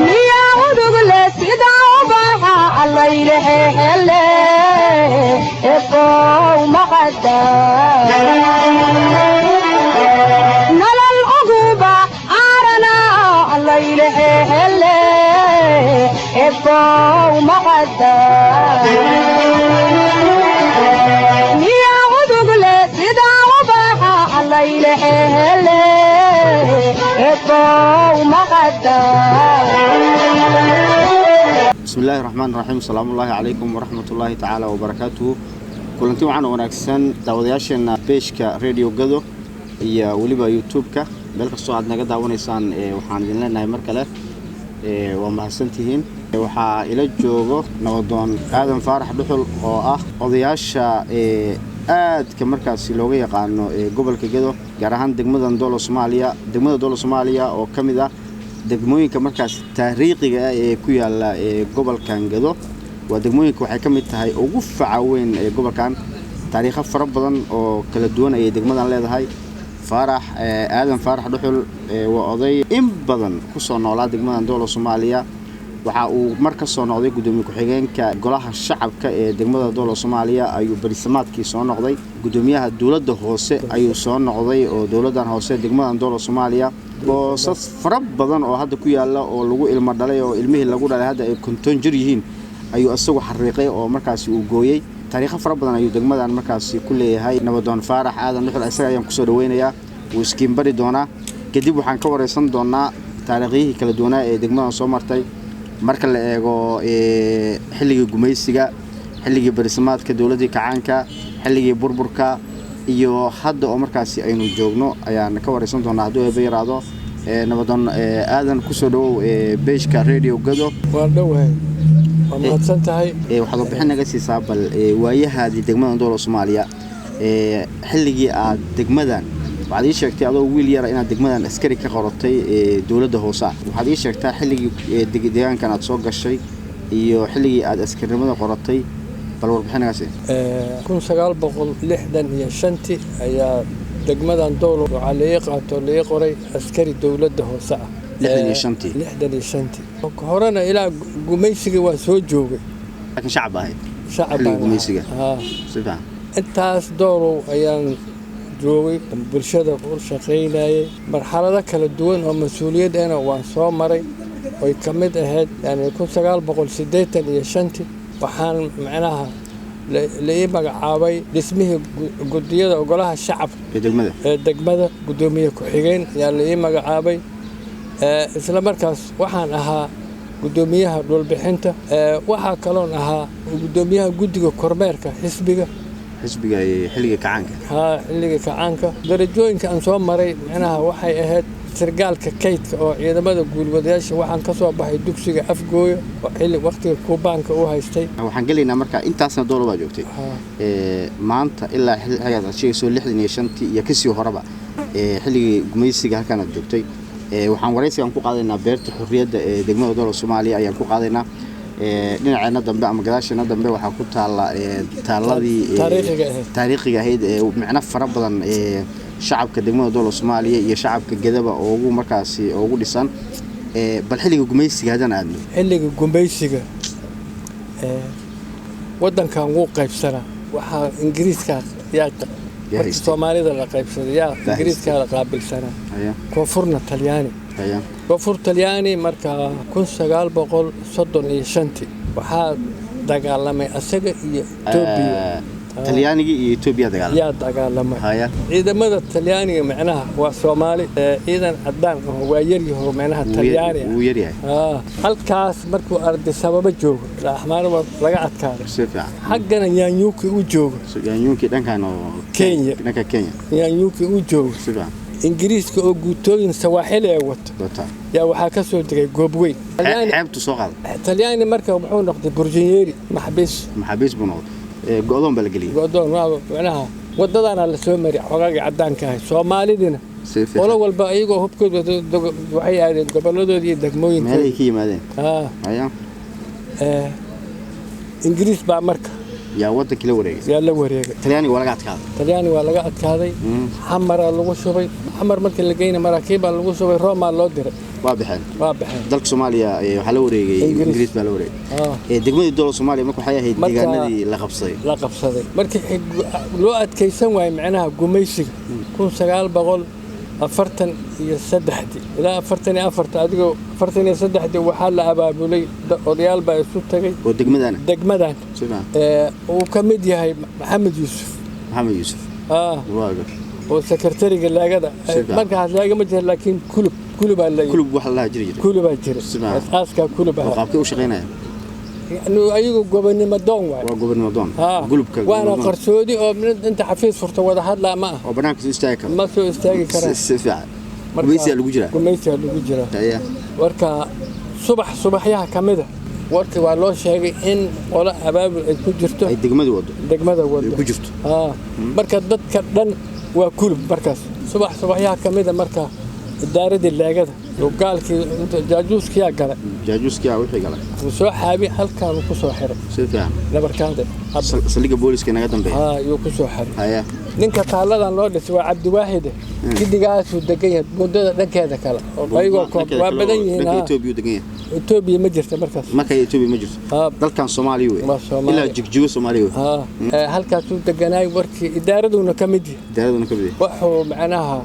Miyaa udugle sida ubaxa allayleheele ebow maqada nolol uguba aarana allayleheele ebow maqada miyaa udugle sida ubaxa allayleheele ebow maqada. Bismi illaahi raxmaan raxiim. Asalaamullaahi calaykum waraxmatullaahi tacaala wabarakaatuhu. Kulanti wacan oo wanaagsan daawadayaasheena page-ka Radio Gado iyo weliba YouTube-ka, meel kastoo aad naga daawanaysaan, waxaan idin leenahay mar kale waa mahadsantihiin. Waxaa ila joogo nabadoon Aadan Faarax Dhuxul oo ah odayaasha aadka markaasi looga yaqaano gobolka Gedo, gaar ahaan degmada Doolo Soomaaliya. Degmada Doolo Soomaaliya oo ka mid ah degmooyinka markaas taariikhiga ah ee ku yaala ee gobolkan Gedo, waa degmooyinka waxay ka mid tahay ugu faca weyn ee gobolkan. Taariikho fara badan oo kala duwan ayay degmadan leedahay. Faarax Aadan Faarax Dhuxul waa oday in badan kusoo noolaa degmadan Doolo Soomaaliya. Waxa uu mar ka soo noqday gudoomiye ku-xigeenka golaha shacabka ee degmada Doolo Soomaaliya, ayuu berisamaadkii soo noqday. Gudoomiyaha dowladda hoose ayuu soo noqday oo dowladdan hoose degmadan Doolo Soomaaliya boosas fara badan oo hadda ku yaala oo lagu ilmo dhalay oo ilmihii lagu dhalay hadda ay 50 jir yihiin ayuu isagu xariiqay oo markaasi uu gooyey. Taariikho fara badan ayuu degmadan markaasi ku leeyahay nabadoon Faarax Aadan Dhuxul. Isaga ayaan kusoo dhaweynayaa, wuu iskiin bari doonaa. Kadib waxaan ka wareysan doonaa taariikhyihii kala duwanaa ee degmadan soo martay marka la eego xilligii gumaysiga, xilligii berisamaadka, dowladdii kacaanka, xilligii burburka iyo hadda oo markaasi aynu joogno ayaan ka wareysan doonaa hadduu eeba yaraado. Nabadoon Aadan, kusoo dhawow page-ka Radio Gado. Waa dhowahay, waa mahadsan tahay. Waxaad warbixin naga siisaa bal waayahaadii degmadan Doolo Soomaaliya, xilligii aad degmadan, waxaad ii sheegtay adoo wiil yara inaad degmadan askari ka qoratay dowladda hoose. Waxaad ii sheegtaa xilligii deegaankan aad soo gashay iyo xilligii aad askarinimada qoratay, bal warbixin naga sii. 1965-tii ayaa degmadan Doolo waxaa la ii qaato, la ii qoray askari dowladda hoose ah. 65-tii? 65-tii. Horena ilaa gumaysiga waa soo joogay. Laakiin shacab ahayd shacab xilligii baan ahaa. Gumaysiga. Haa. Si fiican. Intaas Doolow ayaan joogay, bulshada u shaqaynayay. Marxalado kala duwan oo mas-uuliyad ahna waan soo maray, oy ka mid ahayd yani 1985-tii waxaan macnaha la ii magacaabay dhismihii guddiyada golaha shacabka ee degmada. Ee degmada guddoomiye ku-xigeen ayaa la ii magacaabay. Isla markaas waxaan ahaa guddoomiyaha dhulbixinta. Waxaa kaloon ahaa guddoomiyaha guddiga kormeerka xisbiga. Xisbiga ee xilliga kacaanka. Haa, xilliga kacaanka. Darajooyinka aan soo maray macnaha waxay ahayd sirgaalka kaydka oo ciidamada guulwadayaasha. Waxaan ka soo baxay dugsiga Afgooya oo xilli waqtiga Kuubaanka u haystay. Waxaan gelaynaa marka intaasna Doolo baa joogtay. Haa. Maanta ilaa xilligaas aad sheegayso 65-tii iyo kasii horeba, xilligii gumaysiga halkaan aad joogtay, waxaan waraysigan ku qaadaynaa beerta xorriyadda ee degmada Doolo Soomaaliya ayaan ku qaadaynaa. Dhinaceena dambe ama gadaasheena dambe waxaa ku taalla taalladii taariikhiga ahayd. Taariikhiga ahayd ee micno fara badan ee shacabka degmada Doolo Soomaaliya iyo shacabka Gedaba ugu markaasi ugu dhisan. Bal xilliga gumaysiga haddaan aadno. Xilliga gumaysiga waddankan wuu qaybsanaa. Waxaa Ingiriiska yaa markii haystay. Soomaalida la qaybsaday yaa Ingiriiska la qaabilsanaa, koonfurna Talyaani. Koonfur Talyaani. Marka 1935-tii waxaa dagaalamay asaga iyo Etoobiya. Talyaanigii iyo Etoobiya dagaalamay. Yaa dagaalamay. Haya. Ciidamada Talyaaniga macnaha waa Soomaali, ciidan cadaan ah waa yaryaho macnaha Talyaani ah. Wuu yaryahay. Halkaas markuu Ardisababa joogo Axmaar laga adkaaday. Si fiican. Xaggana Yaanyuuki u joogo. So, Yaanyuunkii dhankan oo Kenya. Dhanka Kenya. Yaanyuuki u joogo. Si fiican. Ingiriiska oo guutooyin Sawaaxili ee wato wata yaa waxaa ka soo degay Goobweyn. Xeebtu soo qaaday. Talyaani marka wuxuu noqday burjinyeeri, maxbiis. Maxaabiis buu noqday. Go'doon baa la geliyey. Go'doon waa macnaha waddadaana la soo mari xogaagii caddaanka ahay, Soomaalidina Si fiican. qolo walba iyagoo hubkood wato waxay aadeen gobolladoodii iyo degmooyinkooda. Meelay ka yimaadeen. Haa. Haya. Ingiriis baa marka Yaa wadankii la wareegay? Yaa la wareegay. Talyaaniga waa laga adkaaday. Talyaani waa laga adkaaday. Xamaraa lagu shubay. Xamar markii la geyna, maraakiibbaa lagu shubay, Roomaa loo diray. Waa baxeen. Waa baxeen. Dalka Soomaaliya waxaa la wareegay Ingiriis. Ingiriis baa la wareegay. Degmadii dowladda Soomaaliya marka waxay ahayd deegaanadii la qabsaday. La qabsaday markii loo adkaysan waayey macnaha gumaysiga 1943dii ilaa 44-ta, adigoo 43-dii waxaa la abaabulay, odayaal baa isu tagay. Oo degmadana? Degmadan. Si fiican. Uu ka mid yahay Maxamed Yuusuf. Maxamed Yuusuf. Waa gar. Oo sekretariga laagada. Si fiican. Markaas laaga ma jira, laakiin kulub kulubaa la Kulub waxa la dhaha jiri jiray. Kulubaa jira. Si fiican. Aaskaa kulub oo ahaa. Qaabkay u shaqaynaya? Yani ayagu gobonimo doon waay. Waa gobonimo doon. Gulubka waana gobonimo doon. Qarsoodi oo mid inta xafiis furta wada hadlaa ma ah. Oo banaanka soo istaagi karo. Ma soo istaagi karaan. Si fiican. Gumaysiyaa lagu jiraa. Gumaysiyaa lagu jiraa. Haya. Marka subax subaxyaha ka mida warkii waa loo sheegay in qolo abaabul ay ku jirto. Ay degmadu wado. Degmada wado. Ay ku jirto. Marka dadka dhan waa kulub. Markaas subax subaxyaha ka mida, marka idaaradii leegada oo gaalkii inta jaajuuskiyaa galay. Jaajuuskiyaa wixii galay. Wuu soo xaabi, halkaanu ku soo xiray. Si fiican. Dhabarkaada. Saldhigga booliska inaga dambeeya. Yuu ku soo xiray. Haya. Ninka taaladan loo dhisay waa Cabdiwaahide. Gidigaasuu degan yahay buundada dhankeeda kale oo ayagoo koob waa badan yihiin. Dhanka Etoobiya uu degan yahay. Etoobiya ma jirta markaas. Marka Etoobiya ma jirto. Dalkan Soomaaliya wey. Waa Soomaaliya. Ilaa Jigjigo Soomaaliya wey. Halkaasuu deganaay, warkii idaaraduna ka mid yahay. Idaaraduna ka mid yahay. Wuxuu macnaha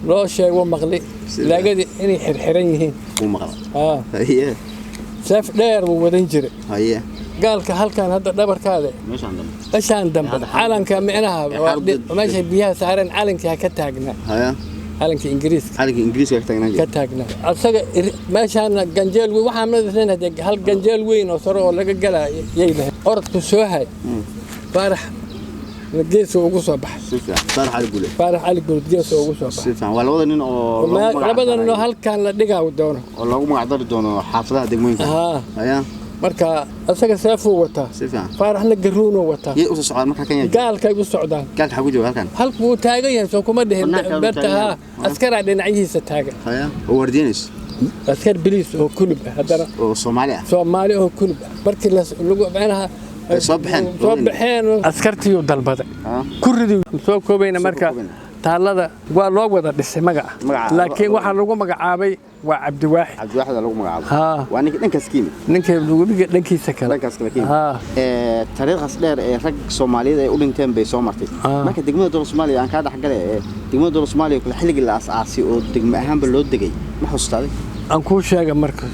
loo sheego maqli laagadii inay xirxiran yihiin. Wuu maqla. Haye. Seef dheer buu wadan jiray. Haye. Gaalka halkan hadda dhabarkaada. Meeshaan dambe. Meeshaan dambe. Hadda calanka micnaha meesha biyaha saareen calankii ha ka taagnaa. Haya. Calanka Ingiriiska. Calanka Ingiriiska ka taagnaa ka jiray. Taagnaa asaga meeshaana ganjeel weyn waxaan madasnayn hal ganjeel weyn oo sare oo laga galaa yay lahayd. Orodku soo hay, Faarax geesu ugu soo baxay. Si fiican. Faarax Cali Gule. Faarax Cali Guled geesu ugu soo Si baxay. fiican. Waa labada nin oo loogu magac labada nin oo daray- halkan la dhigaa doono. Oo loogu magac dari doono xaafadaha degmooyinka. Haya. Marka asaga seefuu wataa. Si fiican. Faaraxna garuunuu wataa. Yay u soo socdaan marka kan yaa jooga? Gaalkay u socdaan. Gaalka xaguu jooga halkan? Halku wuu taagan yahay, soo kuma dhihin? Banaanka wuu Berta. taagan Haa. yahay. Askaraa dhinacyihiisa taagan. Haya. Oo waardiyanayso. Askar biliis oo kulub ah haddana. Oo Soomaali ah. Soomaali oo kulub ah. Markii lagu macnaha Ay soo baxeen. Soo baxeen, askartiiyuu dalbaday. Kuridii soo koobayna. Soo Marka koobayna. Taalada waa loo wada dhisay magaca, laakiin waxaa lagu magacaabay waa Cabdiwaaxid. Cabdiwaaxid lagu magacaabo. Haa. Waa ninka dhankaas ka yimid. Ninka webiga dhankiisa kale. Dhankaas kale ka yimid. Haa. Taariikhdaas dheer ee rag Soomaaliyeed ay u dhinteen bay soo martay. Marka degmada dowladda Soomaaliya aan kaa dhexgalay, degmada dowladda Soomaaliya kale xilligii la aasaasay oo degmo ahaanba loo degay ma xasuustaaday? Aan kuu sheega marka,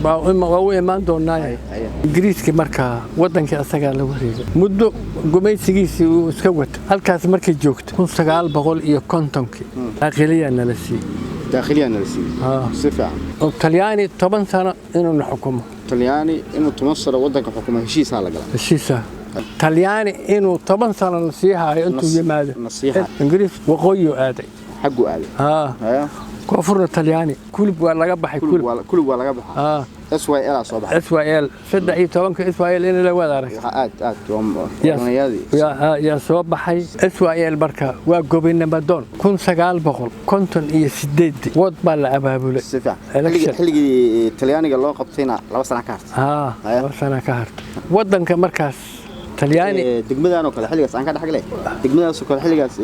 waa u imaan doonaaye. Haye. Ingiriiskii markaa wadankii asagaa la wareegay, muddo gumaysigiisii uu iska wata. Halkaas markay joogto 1950-kii daaqiliyaa nala siiyey. Daakhiliyaa nala siiyey. Haa. Si fiican. Oo Talyaani 10 sano inuuna xukumo. Talyaani inuu 10 sano waddanka xukumo heshiisaa la galaa. Heshiisa Talyaani inuu 10 sano na sii haayo intuu yimaado. Na sii haayo. Ingiriis waqooyiuu aaday. Xagguu aaday. Haa. Haya. Koonfurna Talyaani kulib waa laga baxay. Kulub Kulib. Kulub waa laga baxaa. Haa. SYL aa soo baxay. SYL 13-ka SYL in la wada arag. Waxaa aad aad waa odanayadii. Yaa soo baxay SYL. Marka waa gobonimo 1958-dii wad baa la abaabulay. Si fiican. Election. Xilligii Talyaaniga loo qabtayna 2 sano ka hartay. Haa. Haya. 2 sano ka hartay wadanka markaas Talyaani. Degmadan oo kale xilligaas aan ka dhexgalay, degmadaas oo kale xilligaas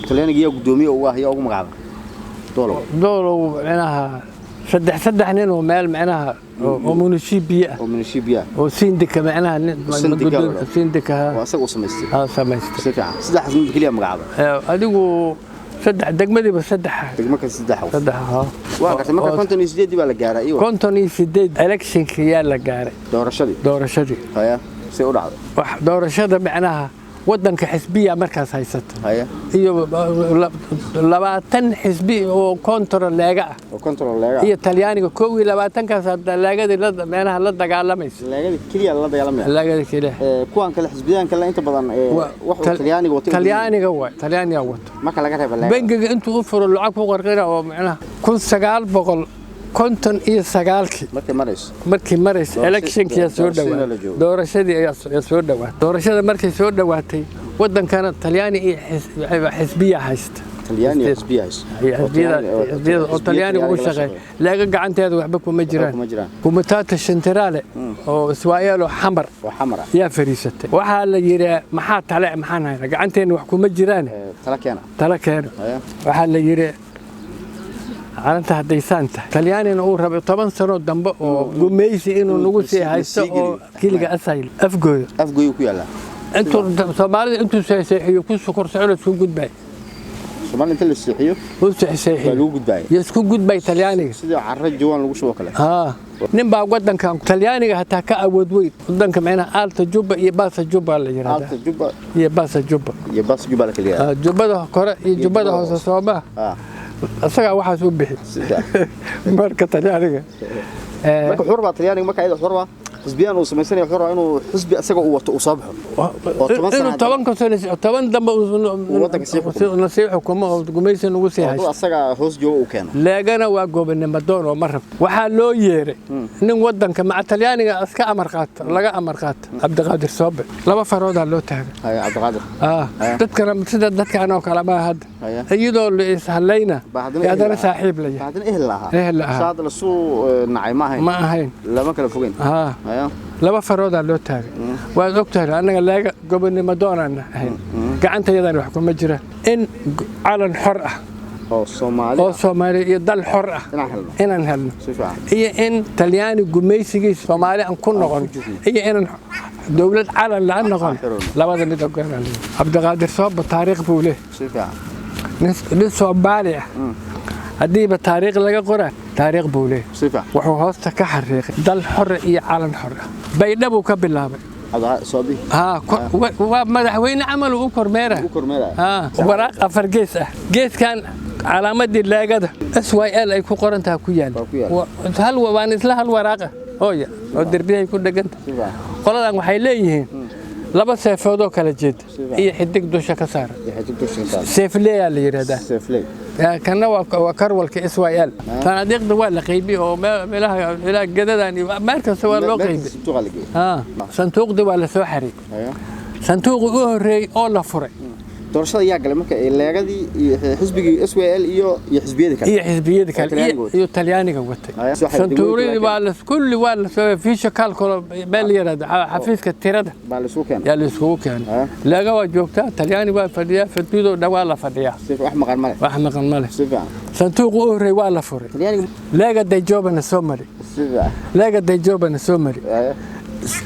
Talyaaniga yaa gudoomiye ugu ah, yaa ugu magacaabay Doolow? Doolow micnaha saddex saddex nin oo meel micnaha oo munishibiye ah. Oo munishibiya. Oo sindika micnaha Sindika la dhaho. Sindika. Oo asaga u samaystay. Haa, samaystay. Si fiican. Saddexdaas nin keliya magacaabay. Adigu saddex degmadiiba saddex. Degmo kasta saddex. Saddex, haa. Waa gartay. Marka 58-dii baa la gaaray iyo 58 electionka yaa la gaaray. Doorashadii. Doorashadii. Haya, say u dhacday? Wax doorashada micnaha wadanka xisbiya markaas haysata. Haya. Iyo 20 xisbi oo kontora leega ah. Oo control leega. Iyo Talyaaniga 21-kaas hadda leegadii la micnaha la dagaalamaysa. Leegadii keliya la dagaalamaya. Leegada keliya. Kuwan kale, xisbiyadan kale inta badan wax uu Talyaaniga wato. Talyaaniga waay, Talyaaniga wato. Marka laga reebo leega. Bangiga intuu u furo lacag ku qarqira oo micnaha 1959-kii markay marayso. Markii maraysa electionkii soo doorashadii dhawaatay. La joogo. Doorashadii ayaa soo dhawaatay. Doorashada markay soo dhawaatay, wadankana Talyaani iyo xisbiya haysta. Talyaani xisbiya hayso. Xisbiyada oo Talyaaniga u shaqeeya, Leega gacanteeda waxba kuma jiraan. Kuma jiraan. Comitato Centrale oo Israa'iil oo Xamar oo Xamar ah yaa fariisatay. Waxaa la yidhi, maxaa tale, maxaan haynaa? Gacanteena wax kuma jiraan. Tala keena. Tala keeno. Waxaa la yidhi, calanta hadday saan tahay, Talyaanina uu rabay 10 sano dambe oo gumaysi inuu nagu sii haysto oo kiliga asayl Afgooda. Afgooyu ku yaallaa. Intuu Soomaalida intuu seexeeyo ku sokor socdo isku gudbay. Soomaali inta la seexiyo uu baa seexeeyo lagu gudbaaya. Iyo isku gudbay Talyaaniga. Sidii carro jawaan lagu shubo kale. Haa, nin baa wadankan Talyaaniga hataa ka awood weyn wadanka, macnaha Alta Juba iyo Bassa Juba la yidhahdaa. Alta Juba iyo Bassa Juba. Iyo Bas Juba la kala yiraahdaa. Jubbada kore iyo jubbada jubbada hoose sooma isagaa waxaas u bixi. Sida marka Talyaaniga marka wuxuu rabaa Talyaaniga, marka ayada wuxuu rabaa xisbiyan uu samaysanaya, wuxuu rabaa inuu xisbi asaga uu wato uu soo baxo oo 10 inuu sano 10-ka sano, 10 dambe uu waddanka sii xukumo. Na sii xukumo oo gumaysi nagu sii oo dad haysto. Asaga hoos jooga uu keeno. Leegana waa gobonimo doon oo ma rabto. Waxaa loo yeeray nin wadanka maca Talyaaniga iska amar qaata, laga amar qaata, Cabdiqaadir Soobe. Laba faroodaa loo taagay. Haya, Cabdiqaadir. Dadkana sida dadkan oo kale ma hadda. Iyadoo la ishallayna Baa haddana iyo haddana ehel saaxiib la yahay. Baa haddana ehel lahaa. Ehel lahaa. Saad la suu nacay ma ahayn. Ma ahayn. Lama kala fogeyn. Laba faroodaa loo taagay. Waad ogtahay, annaga Leega gobonimo doonaan ahayn, gacantayadana wax kuma jiraan, in calan xor ah oo Soomaali oo Soomaaliya iyo dal xor ah inaan helno. Inaan helno. Si fiican. Iyo in Talyaani gumaysigiisa Soomaali aan ku noqon iyo inaan dowlad calan la noqon. Xirno. Labada mid ogolaan. Cabdiqaadir Sooba taariikh buu leh. Si fiican. Nin Soomaali ah haddiiba taariikh laga qoraa, taariikh buu leh. Si fiican. Wuxuu hoosta ka xariiqay dal xor iyo calan xor ah. Baydhabuu ka bilaabay. Cabdiqaadir Soobi. Haa, waa madaxweyne camal uu u kormeera. U kormeeraya. Haa, waraaq afar gees ah, geeskan calaamadii Leegada SYL ay ku qoran tahay ku yaal. Waa ku yaal. Hal waan isla hal waraaqa hooya oo derbiyahay ku dheganta. Si fiican. Qoladan waxay leeyihiin laba seefoodoo kala jeeda fiican. iyo xidig dusha ka saaran. Iyo xidig dusha ka saaran. Seefleeyaa la yidhaahdaa. Seefley. Kana waa karwalka SYL. Sanaadiiqda waa la qaybiyey oo meelaha ilaa gadadan iyo meel kasta waa loo qaybiyey. Sanduuqa la geeyey. Sanduuqdii waa la soo xaray. Sanduuqii u horreeyey oo la furay. Doorashada yaa galay marka? Ee Leegadii iyo xisbigii SYL iyo xisbiyadii kale. Iyo xisbiyada kale. Talyaaniga watay. Iyo Talyaaniga watay. Soo xaray sanduuqyadii degmooyinka. Waa la kulli waa la soo fiisha kalkulo meel la yidhaahdo xafiiska tirada baa la isugu keenay. Yaa la isugu keenay. Leega waa joogtaa, Talyaani waa fadhiyaa, fadhiyadoo dhan waa la fadhiyaa. Si wax maqan male. Wax maqan ma leh. Si fiican. Sanduuqii u horreeyey waa la furay. Talyaaniga. Lega dei Giovani Somali. Si fiican. Lega dei Giovani Somali.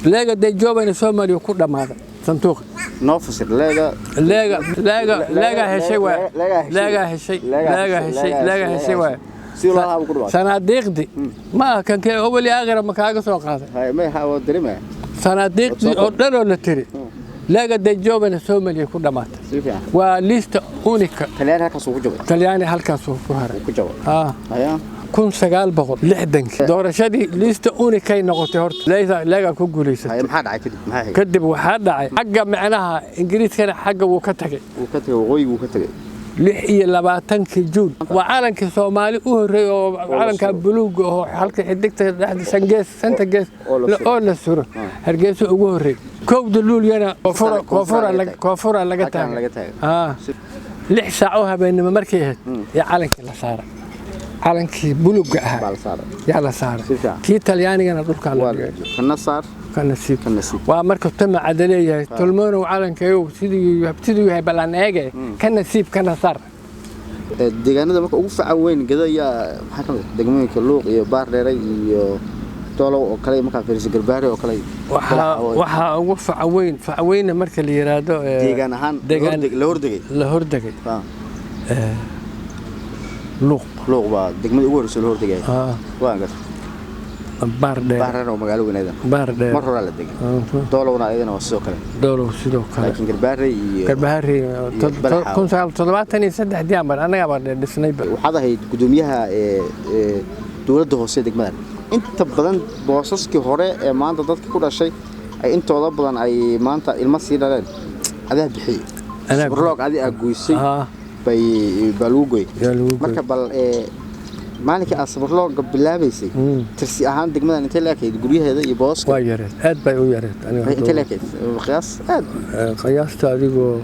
Lega dei Giovani Somali ku dhammaaday sanduuqa. Noo fasir Leega. Leega heshay waa. Leega heshay. Leega heshay. Leega heshay. Leega heshay waa. Si loo lahaa ku dhawaad. Sanaadiiqdii ma aha kan kee awali aakhira ma kaaga soo qaaday. Haya, may ha waa dareemaya. Sanaadiiqdii oo dhan oo la tiri, Lega dei Giovani Somali ku dhammaatay. Si fiican. Waa lista unica. Talyaani halkaas uu ku jabay. Talyaani halkaasuu ku haray. Ku jabay. 1960-kii doorashadii lista unicay noqotay horta. Leega ku guulaysatay. Haya, maxaa dhacay kadib? Maxaa xigay? Kadib waxaa dhacay xagga macnaha Ingiriiskana xagga wuu ka tagay. Wuu ka tagay, waqooyigu wuu ka tagay. 26-kii Juun waa calankii Soomaali u horreeyey oo calanka buluuga oo halka xidigta dhexda shan gees, shanta gees oo la suro. Oo la suro Hargeysa ugu horreeyey. 1-da Luulyana koonfura koonfura koonfura laga laga taagay. Koonfura laga Halkan taagay. Laga taagay. 6 saac oo habeenimo markay ahayd yaa calankii la saaray, calankii buluuga baa ahaa la saaray. Yaa la saaray. Si fiican. Kii Talyaanigana dhulkaa la waa dhigay. Kana saar. Ka nasiib. Ka nasiib. Waa marka tama cada leeyahay tolmoonow calankayow siduu siduu yahay ballan eege ka nasiib kana saar. Deegaanada marka ugu faca weyn Gada ayaa maxaa ka mid ah degmooyinka Luuq iyo Baardheere iyo Doolow oo kale, markaa fiiriso Garbaare oo kale? Waxaa ugu faca weyn, faca weyna marka la yiraahdo deegaan ahaan deegaan la hordegay. La hordegay. Luuq. Luuq baa degmada ugu horreysa la hordegay. Waa gartay. Baardheer. Baardheere oo magaalo weyneeda Baardheer. Mar horaa la degay. Doolowna ayadana waa sidoo kale. Doolow sidoo kale. Laakiin Garbaare iyo Garbaharey Balaxa. 1973-dii amar annagaa baa dhisnayba. Waxaad ahayd gudoomiyaha ee dowladda hoose ee degmadan. Inta badan boosaskii hore ee maanta dadka ku dhashay ay intooda badan ay maanta ilmo sii dhaleen adaa bixiyey. Anaa. Sabarloog adi aa goysay bay baa lagu gooyey. Yaa lagu gooyey. Marka bal maalinkii aad sabarlooga bilaabaysay, tirsi ahaan degmadan intee la ekayd guryaheeda iyo booska? Waa yareed, aad bay u yareed aniga. Intee la ekayd qiyaas aad? Qiyaasta adigoo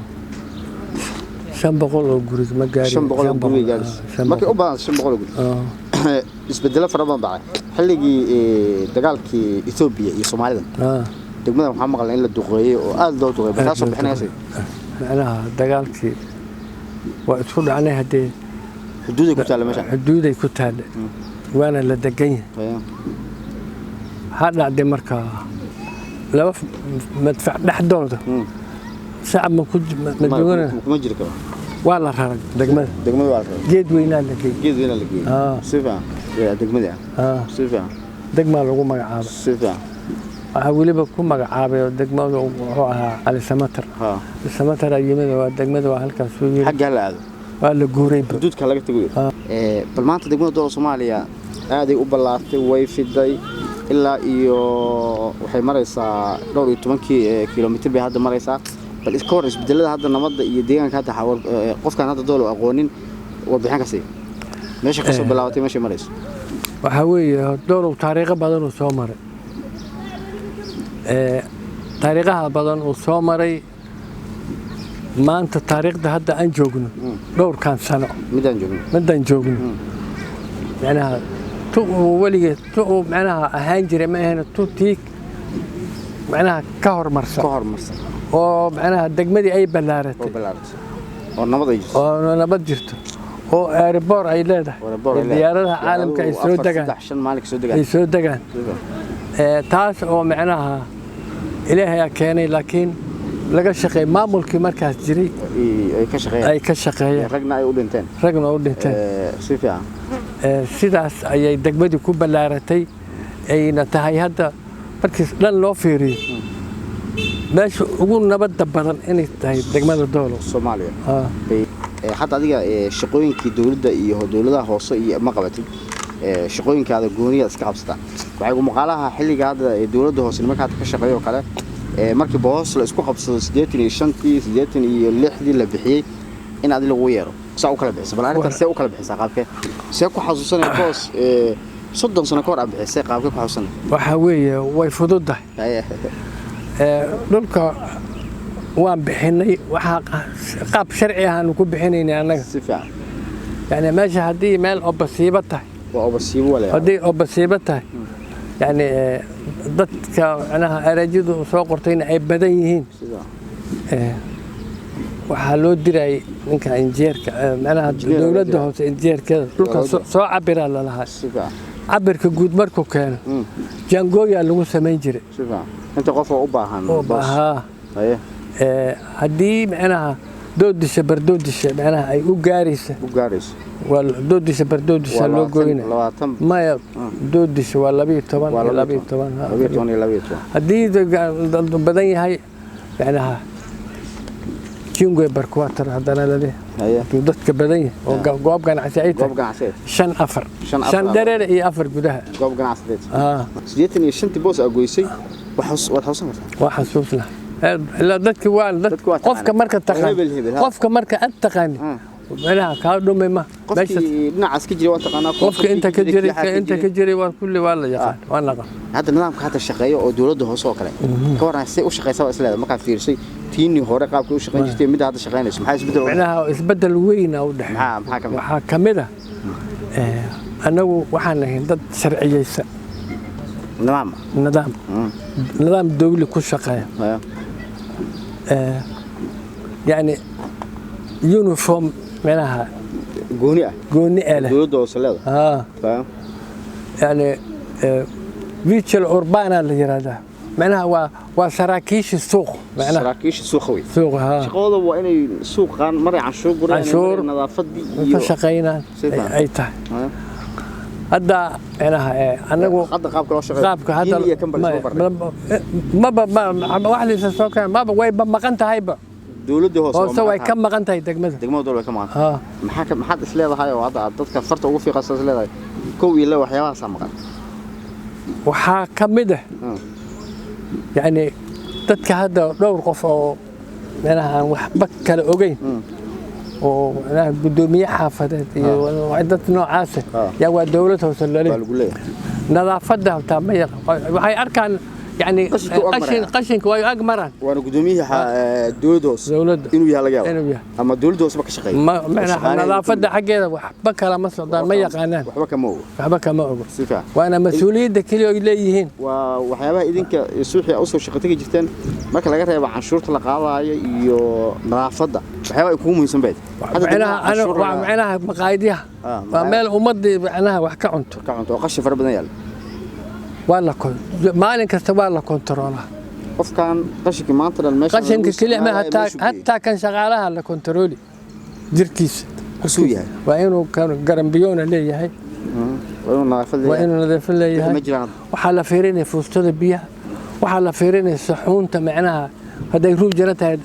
500 oo guri ma gaari. 500 oo guri gaaraysa markay u badan, 500 oo guri. Isbedelo fara badan bacay xilligii dagaalkii Ethiopia iyo Soomaalida. Degmada waxaa maqlay in la duqeeyey oo aada loo duqeeyey, bal taasoo bixinaysa. Macnaha dagaalkii waa isku dhacnay haddee. Xuduuday ku taalla meesha. Xuduuday ku taalla, waana la degan yahay. Waxaa dhacday markaa laba madfac dhexdooda shacab ma ku ma joogana. Kuma jiri karo. Waa la raray degmada. Degmada waa la raray. Geed weynaa la geeyey. Geed weynaa la geeyey. Si fiican. Degmada ah. Si fiican. Degmaa lagu magacaabay. Si fiican. Waxaa weliba ku magacaabay oo degmadu wuxuu ahaa Cali Samatar. Cali Samatar aa yimid, waa degmada, waa halkaas uu yiri. Xaggaa la aado. Waa la guuray. Xuduudka laga tago. Bal maanta degmada dowladda Soomaaliya aaday u ballaartay, way fiday, ilaa iyo waxay maraysaa dhowr iyo tobankii kilomitir bay hadda maraysaa. Bal iska war isbedelada hadda nabadda iyo deegaanka hadda qofkaan hadda Doolow aqoonin warbixin ka sii, meesha kasoo bilaabatay, meeshay marayso. Waxaa weeye, Doolow taariikho badan uu soo maray. Taariikhaha badan uu soo maray, maanta taariikhda hadda aan joogno, dhowrkan sano midaan joogno, midaan joogno, macnaha tu uu weligeed tu uu macnaha ahaan jiray ma ahayn, tu tii macnaha ka horumarsan, ka horumarsan, oo macnaha degmadii ay oo ballaaratay, ballaaratay oo nabad ay jirto, oo nabad jirto, oo airport ay leedahay, diyaaradaha caalamka ay soo degaan, 3, 5 maalin ka soo degaan, ay soo degaan. Taas oo macnaha Ilaahay aa keenay, laakiin laga shaqeey maamulkii markaas jiray ay ka shaqeeyeen, ay ka shaqeeyeen, ragna ay u dhinteen, ragna u dhinteen. Si fiican. Sidaas ayay degmadii ku ballaaratay, ayna tahay hadda markii dhan loo fiiriyo meesha ugu nabadda badan inay tahay degmada Doolow. Soomaaliya. Hadda adiga shaqooyinkii dowladda iyo dowladaha hoose iyo ma qabatid, shaqooyinkaada gooniyaad iska qabsataa. Waxay ugu maqaalaha xilliga hadda dowladda hoose nimanka hadda ka shaqeeyo oo kale, markii boos la isku qabsado 85-tii, 86-dii la bixiyey, in adi lagu yeero saa u kala bixisa. Bal arrintaas see u kala bixisaa? Qaabkee see ku xasuusanaya boos 30 sano ka hor aad bixisay? Qaabkee ku xasuusanaya? Waxaa weeye, way fududahay. Dhulka waan bixinay, waxaa qaab sharci ahaanu ku bixinaynay annaga. Si fiican. Yani meesha haddii meel oo basiibo tahay, waa obasiibo wale. Haddii oo basiibo tahay, yani dadka macnaha erajadu soo qortayna ay badan yihiin, sida waxaa loo dirayay ninka injineerka, macnaha Injineer loo dowladda diray. hoose injineerkeeda dhulka loo diray. Soo cabiraa lalahaa. Si fiican. Cabirka guud markuu keeno, jaangooyaa lagu samayn jiray. Si fiican, inta qof oo u baahan oo boos. Haa. Haye. Haddii macnaha doodisha bardoodisha macnaha ay u gaaraysa, u gaarayso, waa doodisha bardoodisha waa loo goynaya. 20. Maya, doodisha waa 12 waa iyo 12, ha. 12 iyo 12. Haddii dad badan yahay, macnaha cinque per quattro haddana lale. Hadduu dadka badan yahay oo goob ganacsi ay goob tahay, ganacsiyeed, shan afar, shan afar. Shan dherer iyo afar gudaha. Goob ganacsiyeed. 85-tii boos aa goysay, waad xasuusan kartaa? Waa xasuusna. Ilaa dadki waa dad Dadki waa qofka taqaanaa. Marka taqaan Hebel, hebel, ha. qofka marka aad taqaani, macnaha kaa dhumay ma meesha. Qofkii dhinacaas ka jiray waa taqaanaa. Qofka inta ka jiray, ka inta ka jiray, waa kulli waa la yaqaan, waa naqan. Hadda nidaamka hadda shaqeeyo oo dowladda hoose oo kale ka warran, see u shaqeysaa waa isleedahay markaad fiirisay tiinii hore qaabkay u shaqeyn jirtay, midda hadda shaqeynayso, maxaa isbeddel u Macnaha isbeddel weyn aa u dhexeeya. Maxaa ka mid ah? Waxaa ka mid ah, annagu waxaan ahayn dad sharciyeysan, nidaam, nidaam nidaam dawli ku shaqeeya, yacni uniform macnaha gooni ah, gooni ah leh, dowladda hoose leedahay. Yani vigile urbana la yiraahdaa, macnaha waa saraakiisha suuq macnaha. Saraakiisha suuqa wey. Suuqa, haa. Shaqadooda waa inay suuqaan maray canshuur gurayaan, Canshuur. maray nadaafadii ka iyo shaqaynaan Si fiican. ay tahay hadda macnaha anagu hadda qaabka loo shaqeeyo qaabka hadda diin iyo kan bal isma barnay. Maba wax laysa soo keen maba, wayba maqan tahayba. Dowladda hoose waa hoose way maqan ka tahay. Maqan tahay degmada. Degmada dowladda way ka maqan. Haa. Maxaad is leedahay oo hadda aad dadka farta ugu fiiqaysa is leedahay, kow iyo laba waxyaabahaasaa maqan? Waxaa ka mid ah, yacni dadka hadda dhowr qof oo macnaha aan waxba kala ogeyn, oo macnaha guddoomiye xaafadeed iyo dad noocaasa, yaa waa dowlad hoose lole baa lagu leeyahay. Nadaafadda hataa ma yaqaan, waxay arkaan Yani Qashinka u ag qashin maraya. Qashinka way ag maraan. Waana gudoomiyihii dowladda hoose. Dowladda. Inuu yahay laga yaaba. Inuu yahay. Ama dowladda hoose ba ka shaqeeya. Macnaha Shaqaalaha nadaafadda xaggeeda waxba kala ma socdaan, ma yaqaanaan. Waxba kama ogo. Waxba kama ogo. Si fiican. Waana mas-uuliyadda keliya oy leeyihiin. Waa waxyaabaha idinka suuxii aad usoo shaqo tegi jirteen, marka laga reebo canshuurta la qaadaayo iyo nadaafadda, waxyaabaha ay kugu muhiimsan bayd. Hadda macnaha degmada canshuur waa macnaha maqaayadyaha. Ah, waa meel ummadii macnaha wax ka cunto. Ka cunto oo qashin fara badan yaal. Waa la maalin kasta waa la kontaroolaa. Qofkan qashinka maanta dhan meesha qashinka lagu keliya ma isticmaalayo, hataa meeshuu geeyey. Hataa kan shaqaalaha la kontarooli jirkiisa. Suu yahay. Waa inuu kan garambiyoona leeyahay. Waa inuu nadaafad waa leeyahay. inuu nadiifin leeyahay. Ma jiraan. Waxaa la fiirinaya fuustada biyaha, waxaa la fiirinaya saxuunta, macnaha hadday ruug jara tahay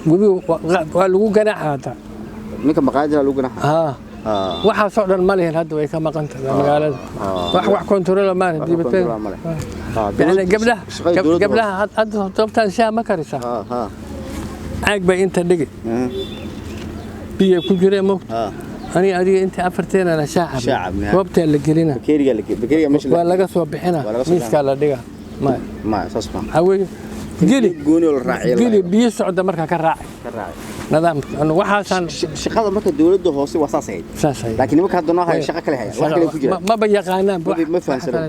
webi waa lagu ganaaxa hataa. Ninka maqaayadda lagu ganaxa. Haa. Waxaasoo dhan ma lihin, hadda way ka maqan tahay magaalada. Wax kontarola ma lihin. Wax dibateen. control ma leh. Yani gabdhaha shaqada dowladda. Gabdhaha hadda dobtaan shaah ma karisaa? Ha ha. Caag bay inta dhigi, biyo ku jireen mogta. Aniga, adiga, inta afarteena la shaah Shaah cabnaa. Goobtaa la gelina. Bakeeriga la bakeeriga meesha. Waa laga soo bixina. Waa laga soo. Miiskaa la dhiga maya. Ma saas ma. Waxaa weeye geli. Gooni oo la raaciyo. Geli biyo socda markaa ka raaci. Ka raaci. Nidaamka anu waxaasaan. Shaqada marka dowladda hoose waa saas ahayd. Saas ay. Laakiin nimanka hadda noo haya shaqo kale haya, wax kale ku jira. Maba yaqaanaan. Ma fahansana.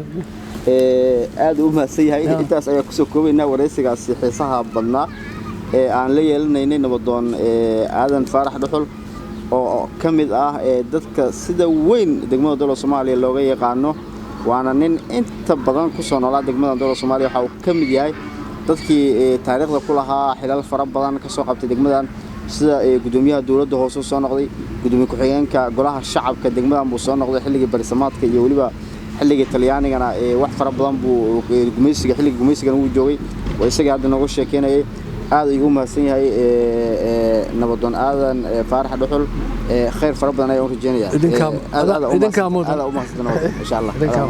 Aad u mahadsan yahay. Intaas ayaa kusoo koobaynaa wareysigaasi xiisaha badnaa ee aan la yeelanaynay nabadoon Aadan Faarax Dhuxul oo ka mid ah dadka sida weyn degmada dowladda Soomaaliya looga yaqaano, waana nin inta badan ku soo noolaa degmada dowladda Soomaaliya. Waxa uu ka mid yahay dadkii taariikhda ku lahaa, xilal fara badan ka soo qabtay degmadan, sida gudoomiyaha dowladda hoose soo noqday, gudoomiye ku-xigeenka golaha shacabka degmadan buu soo noqday xilligii barisamaadka iyo weliba xilligii Talyaanigana wax fara badan buu gumaysiga, xilligii gumaysigana wuu joogay. Waa isagii hadda nooga sheekeynayay. Aad ayuu u mahadsan yahay nabadoon Aadan Faarax Dhuxul. Khayr fara badan ayaan u rajeynayaa. Idinkaa mudan. Aad u mahadsan, insha Allah. Idinkaa.